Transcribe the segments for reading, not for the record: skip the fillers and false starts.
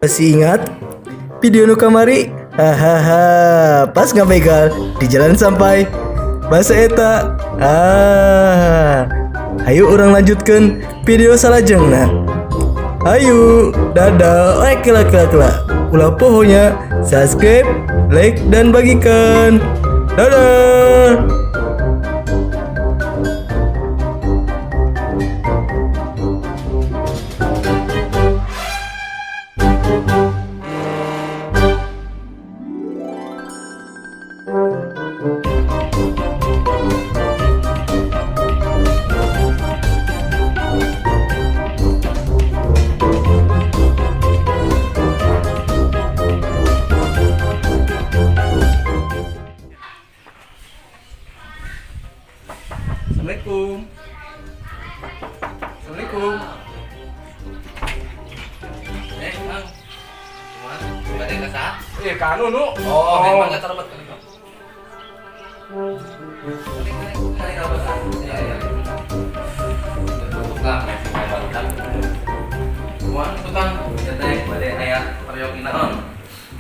Masih ingat video nu kamari? Hahaha, pas ngabegal di jalan sampai bahasa eta. Ah. Ayo urang lanjutkan video salajengna. Ayo, dadah. Eh, kela kela kela. Ulah poho nya subscribe, like, dan bagikan. Dadah. Assalamualaikum. Assalamualaikum. Eh, Kang. Kumaha? Bade ka saha? Eh, kanu nu. Oh, memang enggak terlalu kali, Kang. Kali kali Ya, ya. Tukang, baru kan. Kumaha tukang? Ya teh bade aya peryogi naon?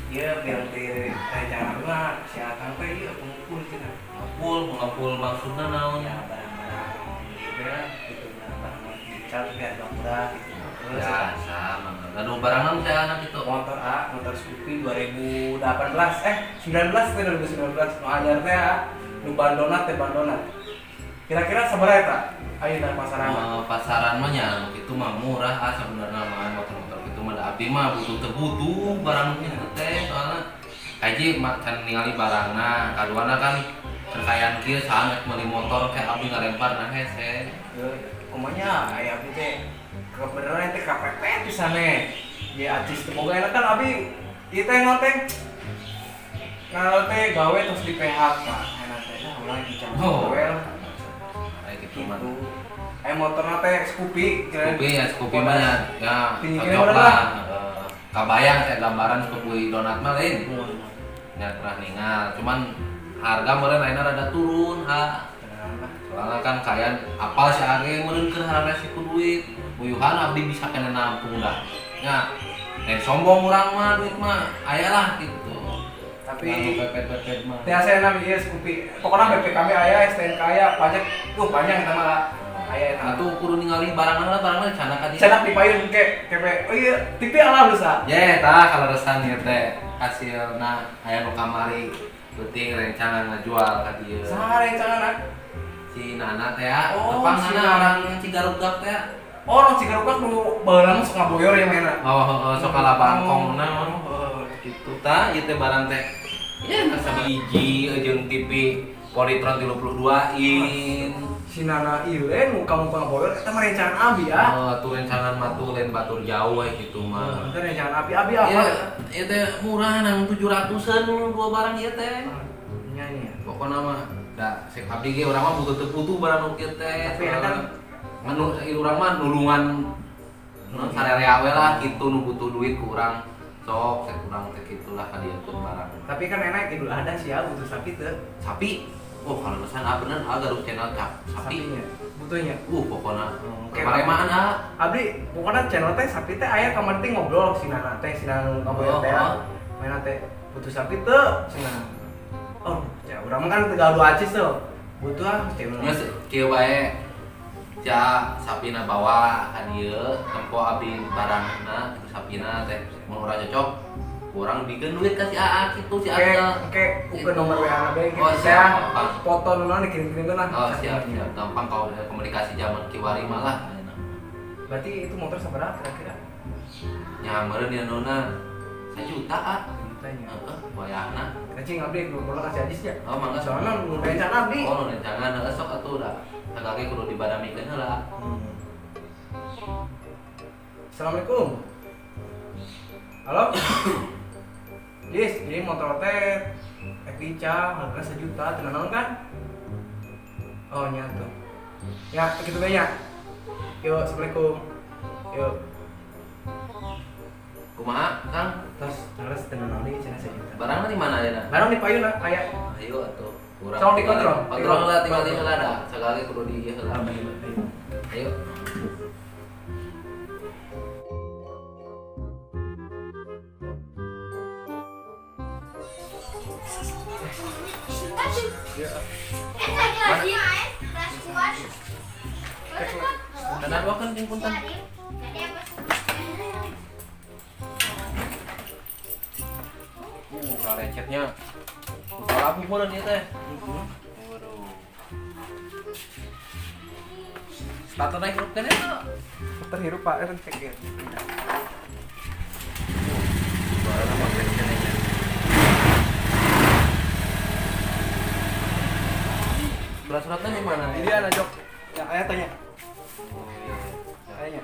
Iya, biar di rencana mah si Akang teh ieu pengumpul cenah. Ngepul, ngepul maksudna naon? Ya barang-barang gitu ya, gitu barang dical tapi harga murah gitu. Terus Biasa, mah. Gaduh barang naon saya anak itu? Motor A, motor Scoopy 2018 eh 19 teh, 2019 nu anyar teh A, nu bandonat teh bandonat. Kira-kira sabaraha eta? Ayeuna pasaran mah. Eh, pasaran mah nya nu kitu mah murah ah sebenarnya mah, motor-motor kitu mah. Da abdi mah butuh teu butuh barang kitu teh, soalna kaji mah can ningali barangna, kaduana kan kekayaan kieu saha rek meuli motor kayak abdi ngalempar nah hese. Kumaha aya abdi teh kebenaran teh KPP pisan nih. Ya acis teu boga enak kan abdi ieu teh naon teh? Nah, teh gawe terus di PHK. Enak teh nah ulah dical Oh. gawe lah. Kayak gitu mah. Gitu. Aya motorna teh Scoopy. Scoopy ya, Scoopy mah ya, ya Tinggi cocok mana lah. lah? Eh, kabayang saya gambaran Scoopy donat mah lain. Ya pernah ningal, cuman harga meureun ayeuna rada turun ha. Soalnya kan kayak apal si age meureun keur hararese ku duit. Uyuhan abdi bisa kena nampung dah. Ya, lain sombong urang mah, duit mah aya lah gitu. Tapi Lalu pepet-pepet mah. Tiasa enak ieu Scoopy. Pokoknya BPKB aya, STNK aya, pajak tuh panjang eta mah aya eta. Atuh kudu ningali barangna lah, barangna cana ka dieu. Cenak di payun ke kepe. Oh iya, TV ala lusa. Ye, tah kaleresan ieu teh hasilna aya nu kamari penting rencangan ngajual ka dieu. Saha rencangan? Si Nana teh ya, Oh, tepang si Nana Nana. orang Cigarugak teh. Oh, orang Cigarugak nu baheula mah sok ngaboyor ya mainna. Oh, heeh, sok ala bangkong naon. Oh, Gitu tah, ieu teh barang teh. Ya nasa hiji jeung TV Polytron 32 in. Si Nana ieu nu kamu ngaboyor eta mah rencangan abi ya. Oh, tuh rencangan mah tuh lain batur jauh we gitu mah. Eta rencangan abi abi apa? Ya, ieu teh murah nang 700-an dua barang ieu teh. Nya nya. Pokokna mah da sek abdi ge urang mah butuh teu butuh barang nu kieu teh. Tapi enak kan? Manu ieu urang mah nulungan nu sarerea we lah kitu, nu butuh duit ku urang sok sek urang teh kitulah kadieukeun barang. Tapi kan enak Idul Adha sih ya butuh sapi teu. Sapi. Oh, kalau pesan ah bener ah gaduh channel cap sapi. Sapinya. Butuhnya. Pokokna Oke. kemaremaan ah. Abdi pokoknya channel teh sapi teh aya kamari teh ngobrol si Nana teh, si Nana nu ngaboyor teh. Oh, oh. Mainna teh butuh sapi teu si Nana. Oh, ya urang mah kan teu gaduh acis tuh. Butuh ah cek urang. Geus kieu bae. Ja sapina bawa ka dieu, tempo abdi barangna itu sapina teh mun urang cocok, urang bikeun duit ka si AA kitu si Oke, AA. oke, ukeun nomor WA na bae Oh, gitu. siap. Saya foto nu naon dikirim-kirimkeun lah. Oh, siap, siap. Gampang kalau komunikasi zaman kiwari malah. Berarti itu motor sabaraha kira-kira? Nya meureun ieu nuna 1 juta ah. Jutanya. Heeh, wayahna. Cing abdi belum pernah kasih ajisnya. Oh, mangga. Soalnya nu rencana abdi. Oh, nu rencangan heeh sok atuh da. Sagage kudu dibadamikeun heula. Assalamualaikum. Halo. Jis, jadi motor teh rek dical, harganya 1 juta, tenang naon kan? Oh, nyatu. Ya, begitu banyak. Yuk, assalamualaikum. Yuk. Kumaha, Kang? Terus terus tenang naon deui cenah 1 juta. Barangna di mana ayeuna? Barang di payun ah, aya. Ayo atuh. Kurang. Sok dikontrol. Kontrol lah, tinggal di heula da. Sagale kudu di ieu heula. Ayo. Mana? Karena dua kan ting punten. Lecetnya. Salah meureun ieu teh. Waduh. Starter naik hirup keneh tuh. Terhirup Pak, cek ya. Suara mah keneh nya. Surat-suratnya di mana? Ini ada jok. Ya, ayah tanya. Oh, iya. Ayahnya.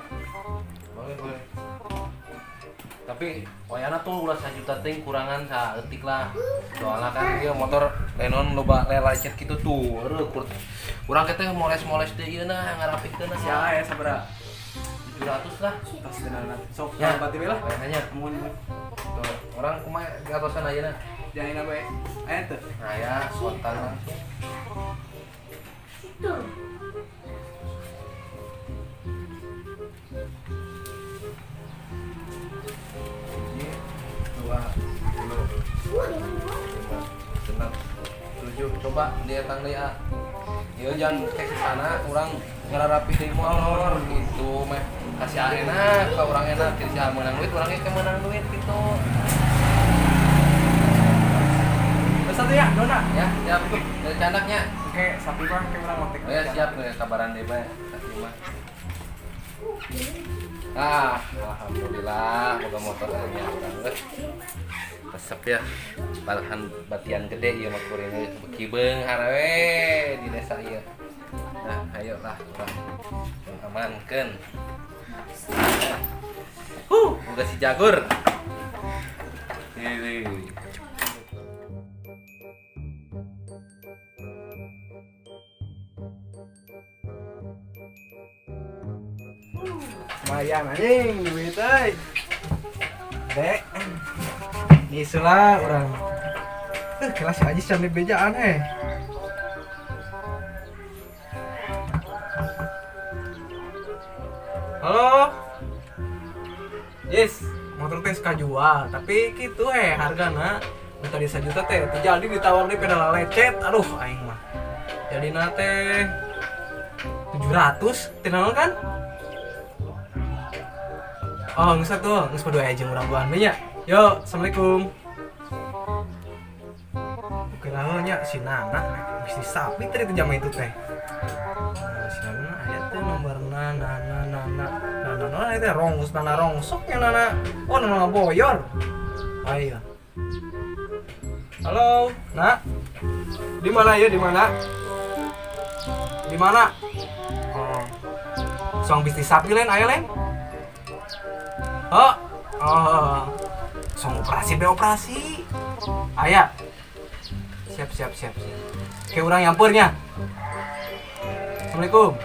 Boleh, boleh. Tapi wayana tuh ulah sajuta ting kurangan saeutik lah. Soalnya kan ieu motor Lenon loba lecet kitu tuh. Heueuh urang teh moles-moles deui ieu nah ngarapikeun Siapa ya sabaraha? 700 lah. Tas tenanan. Sok, Ya. berarti we lah. Kayaknya Mun mun. tuh, orang kumaha gatosan ayeuna. Jangan apa ya? Aya teh. Nah ya, spontan langsung. Hiji, dua, tilu, lima, genep, tujuh. Coba dia tang deui ah. Ieu jangan kayak ke sana, urang ngararapi deui motor gitu meh. Kasih enak, ka urang enak, jadi si meunang duit, urang ge meunang duit gitu. Terus satu ya, Dona. Ya, siap. Dari candaknya. Oke, sapi mah kayak urang ngotek. Oh ya siap nih kabaran deh bae. Sapi mah. Ah, alhamdulillah boga motor anyar urang geus. Resep ya. Balahan batian gede ieu mah kuring euy. Beuki beunghar we di desa ieu. Nah, ayo lah urang amankeun. Boga si Jagur. Ini. Lumayan anjing duit euy. Dek. Nisulah urang. Kelas aja sampe bejaan eh. Halo. Yes, motor teh suka jual, tapi gitu hargana nu tadi 1 juta teh teu jadi, ditawar deui pedal lecet. Aduh, aing mah. Jadi teh 700, teu naon kan? Oh, geus atuh, geus kudu aya jeung urang buahan we nya. Yo, assalamualaikum. Oke lah nya si Nana bisnis sapi tadi itu jam itu teh. Nah, si Nana aya teh nomorna Nana Nana Nana Nana itu rongs Nana rongsok nya Nana. Oh, Nana boyor. Ayo. Halo, Nak. Di mana ya? Di mana? Di mana? Oh. Song bisnis sapi lain aya lain? Oh, oh, song operasi be operasi. Aya. Siap, siap, siap, siap. Kayak orang nyampurnya. Assalamualaikum.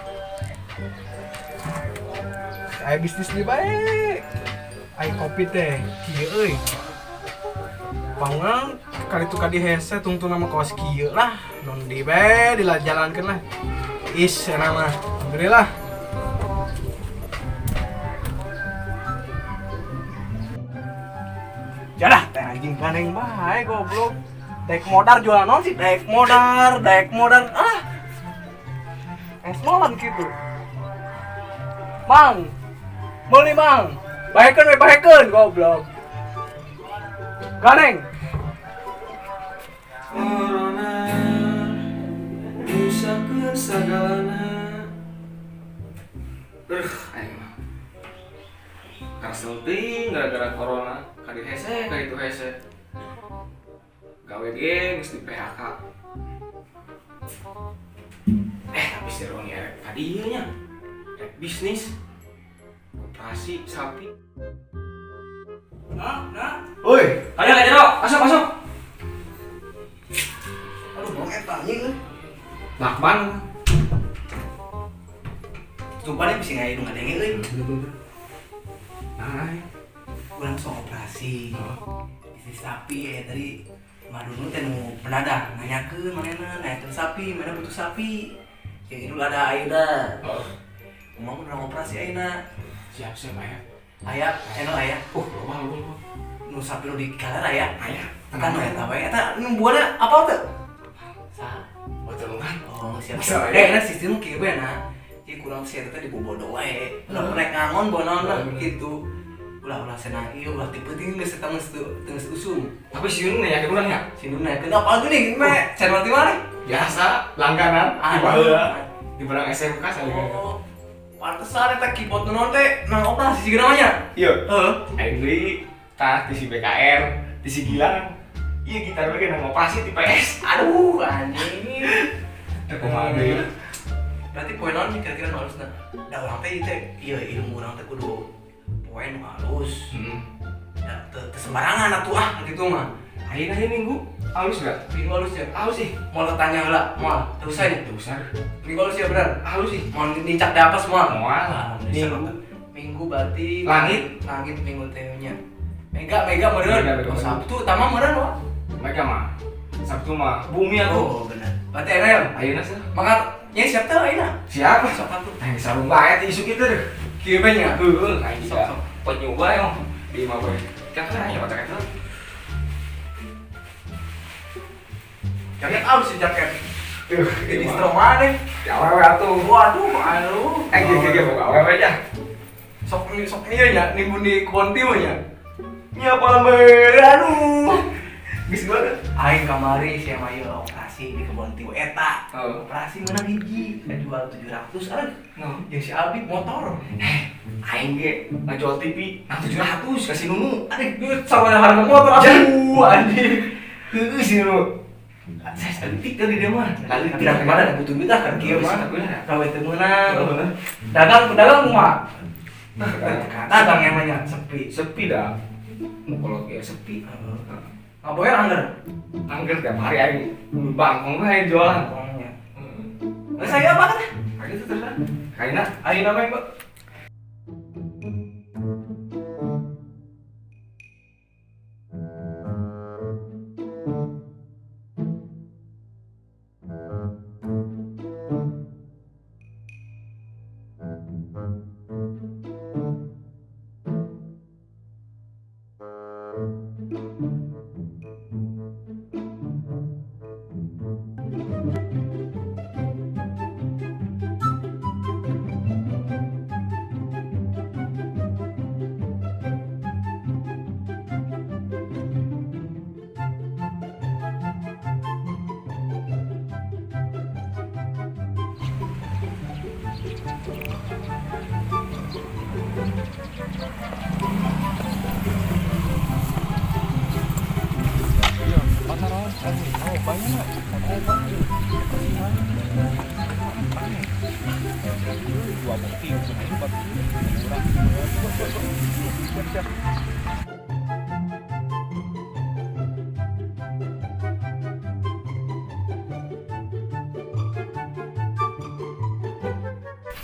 Aya bisnis di baik. Aya kopi teh, kieu euy. Bangunan kali itu kadi hese tungtung nama kawas kieu lah. Non di bae dijalankeun lah. Is enak mah. Alhamdulillah. Jadah teh anjing ganeng bae goblok. Daek modar jualan naon sih? Daek modar, daek modar. Ah. Es molan gitu. Mang. Meuli mang. Baekeun we baekeun goblok. Ganeng. Corona rusakeun sagalana. Aing mah karesel teuing gara-gara corona, kadi hese kaditu hese. Gawe ge geus di PHK. Tapi si Roni erek ka dieu nya. Rek bisnis. Koperasi sapi. Nah, nah. Oi, Ayo ka jero, masuk masuk. Aduh, bang eta anjing euy. Lakban. Sumpah nih bisa ngaya nu ngadenge euy. Nah, Urang sok operasi. Bisnis sapi ya tadi Madunu teh nu pedagang nanyakeun manehna nanyakeun sapi, mana butuh sapi. Yang Idul ada ayeuna. Oh. Kumaha mun urang operasi ayeuna? Siap siap aya. Aya, channel aya. Loba loba loba. Nu sapi nu di kaler aya. Aya. Eta nu eta we, eta nu buana apa teu? Saha? Oh, tulungan. Oh, siap. Bisa, Eh, enak sistem kieu we nah. Jadi kurang si eta teh dibobodo wae. Ulah rek ngangon bonaon lah gitu. Ulah-ulah senang ieu ulah tipe ting geus eta geus teu geus usum. Tapi si Yun nanyakeun urang nya. Si nu naikeun apa geuning me channel ti mana? Biasa langganan di Aduh. baheula. Di barang SMK saling. Oh. Pantesan eta keyboard nu naon teh nang operasi sih namanya. Iya. Heeh. Aing deui tah di si BKR, di si Gilang. Iya gitar we nang operasi di PS. Aduh, anjing. Teu kumaha deui. Berarti poin naon nih kira-kira nu halusna? Da urang teh ieu teh ieu ilmu urang teh kudu poin nu halus. Heeh. Da teu teu sembarangan atuh ah kitu mah. Ayeuna aya minggu halus enggak? Minggu halus ya. Halus sih. Moal tanya heula, moal. Teu usah nya. Teu usah. Minggu halus ya bener. Halus sih. Moal nincak di atas moal. Moal. Minggu. Minggu. Minggu berarti Langit. Langit minggu teh nya. Mega mega meureun. Mega, mega, Oh, meureun. Sabtu tama meureun wah. Mereka mah Sabtu mah bumi atuh. Oh, bener. Berarti RL. Ayeuna sih. Maka nya siap teh ayeuna. Siapa? Sok atuh. Aing sarung bae ti isuk kitu deh. Kieu we nya. Heueuh, aing Sok, juga sok. penyu bae mah. Di imah bae. Kan aya pacar eta. Jaket alus sih jaket. Tuh, Di distro mana? Ya awewe atuh. Waduh, aduh. Eh, ge ge boga awewe nya. Sok sok ieu nya nimbun di kebon timu nya. Nya palember. Aduh. Geus gua tuh. Aing kamari si Ema ieu operasi di kebon timu eta. Oh. Operasi menang hiji, jual 700 areuh. No. Jeung si Albi motor. Eh, aing ge ngajual TV nang 700 ka si Nunu. Aduh, duit sama harga motor aduh anjing. Heueuh si Nunu. Saya saeutik tadi dia mah. Lalu tidak kemana butuh duit ah kan kieu Mana mah. bener. Rawe teu meunang. Bener. Dagang pedagang kumaha? Dagang. Dagang yang banyak sepi. Sepi dah. Mau kalau kayak sepi. Ngaboyer angger. Angger tiap hari aing bangkong we aing jualan. Bangkongnya. Nah, saya apa kan? Kayak gitu terus. Kaina Ayo namanya, Mbak.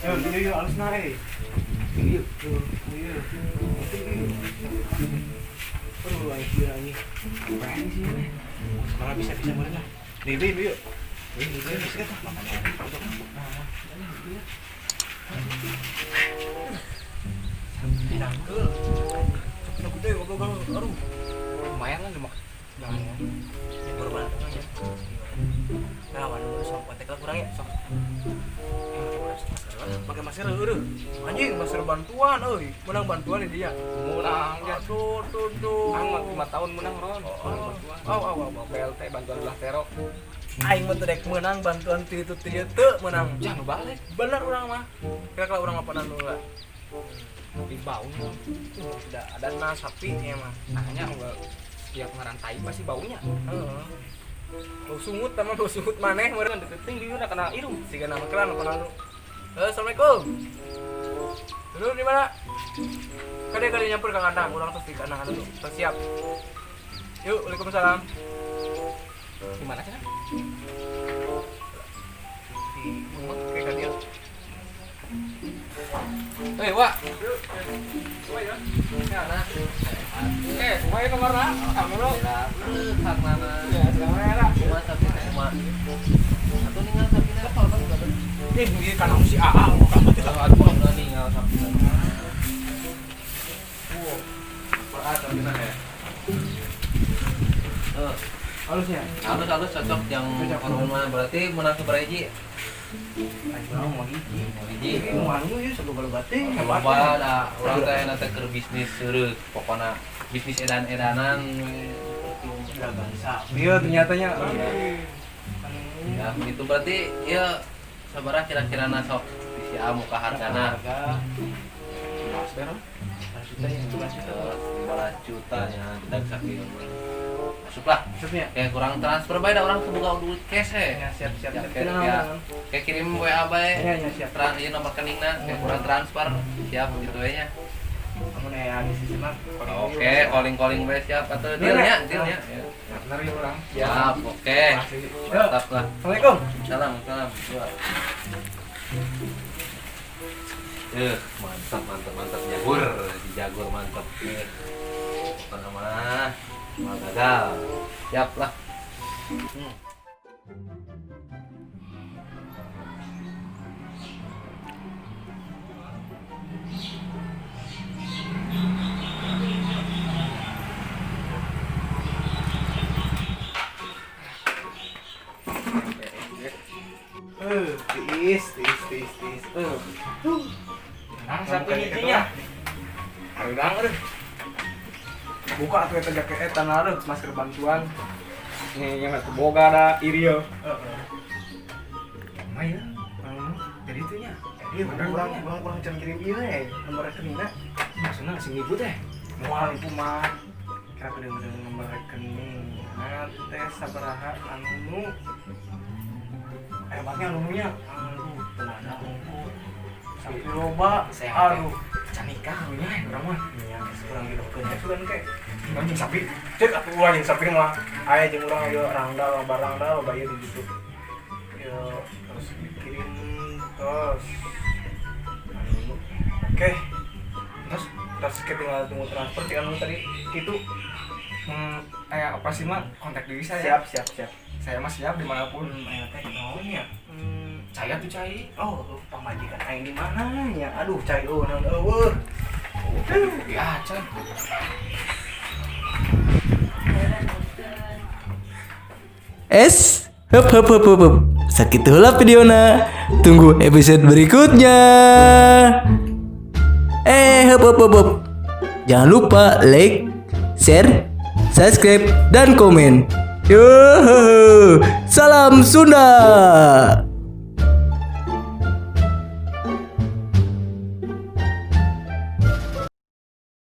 Yo, yo, halus naik. Iya, iya. Aduh, aing kieu anjing. Apaan sih ini? Malah bisa-bisa meureun lah. Deui, deui, yuk. Deui, deui, bisa tah. Dangkeul. Cepet gede goblok aduh. Lumayan lah lima. Lumayan. Ya korban ya. Nah, waduh, sok kontak lah kurang ya, sok. Pakai masker eueuh. Anjing, masker bantuan euy. Menang bantuan ini dia. Menang ya. Aduh, tuh, tuh. Aing mah 5 tahun menang Ron. Oh, Bantuan. oh, oh, oh, oh. BLT bantuan belah tero. Aing mah teu dek menang bantuan ti itu ti dieu teu menang. Jangan nu balik. Bener urang mah. Kira-kira urang laporan dulu lah. Di baunya. Udah ada nas sapi nya mah. Nanya enggak setiap ngerantai pasti baunya. Heeh. Bau sungut sama bau sungut maneh meureun. Kan deketin bibirna kena irung. Siga nama kelan laporan dulu. Halo, Assalamualaikum. Dulu di mana? Kade kade nyamper ke kandang, urang terus di kandang dulu. Terus siap. Yuk, waalaikumsalam. Di mana sih? Di rumah kayak kadieu. Eh, Wak. Wah ya. Ya, nah. Eh, kumaha kabarna? Alhamdulillah. Hak mana? Ya, selamat ya. Cuma sapi cuma. Atau ninggal sapi apa kan enggak Ih, ieu kana si AA kamu teh. Aduh, enggak ninggal sapi. Wow. Berat sapi ya. Halusnya. Halus halus cocok yang Cocok. korban mah berarti menang sabaraha hiji? Aing urang mau hiji. Mau hiji. Ini mau anu ya sabab teh. Loba da urang teh nanti keur bisnis seureut pokona bisnis edan-edanan we. Dagang sapi. Iya ternyatanya. Ya, itu berarti ya sabaraha kira-kira na sok si A muka hargana? Harga Berapa? 15 juta ya, 15 juta. 15 juta ya, kita bisa kieu. Masuklah. Maksudnya? Kayak kurang transfer bae da urang teu boga duit cash he. Ya, siap siap Ya, siap. kayak, Tenang, ya. tenang. Kayak kirim WA bae. Ya, ya, siap. Tran ieu nomor rekeningna kayak kurang transfer. Siap gitu we nya. Kamu nih di sisi mah. Oke, calling-calling bae siap atau dealnya, dealnya. Ya. Partner ya urang. Siap, oke. Makasih. Mantap lah. Assalamualaikum. Salam, salam. Dua. Mantap, mantap, mantap. Jagur, si Jagur mantap. Pokoknya mah, mah gagal. Siap lah. Tiis, tiis, tiis, tiis. Nah, sapi hijinya. Hareudang euy. Buka atuh eta jaket eta na masker bantuan. Nih, yang atuh boga da ieu. Heeh. Mah ya. Jadi itu nya. Iya, kurang kurang kurang can kirim ieu eh nomor rekeningna. Maksudnya sing ibu teh. Moal ibu mah. Kira kedeung nomor rekening. Nah, teh sabaraha anu Hebatnya anunya. Aduh, tenang ongko. Sampai loba. Saya Aduh, Can nikah anunya urang mah. nya geus kurang didokeun ya sugan ke. Anjing sapi. Cek atuh ulah jeung sapi mah. Aya jeung urang aya rangda loba rangda loba ieu di ditu. Yo, terus dikirim terus. Anu, oke. Terus Terus kita tinggal tunggu transfer ti anu tadi kitu. Aya operasi mah kontak diri saya. Siap, siap, siap. Saya mah siap dimanapun. Aya teh naon nya? Cai atuh cai. Oh, pamajikan aing di mana nya? Aduh, cai eueuh naon eueuh. Ya, can. S hup hup hup hup hup. Sakitu heula videona. Tunggu episode berikutnya. Hup hup hup hup. Jangan lupa like, share, subscribe, dan komen. Yo, salam Sunda.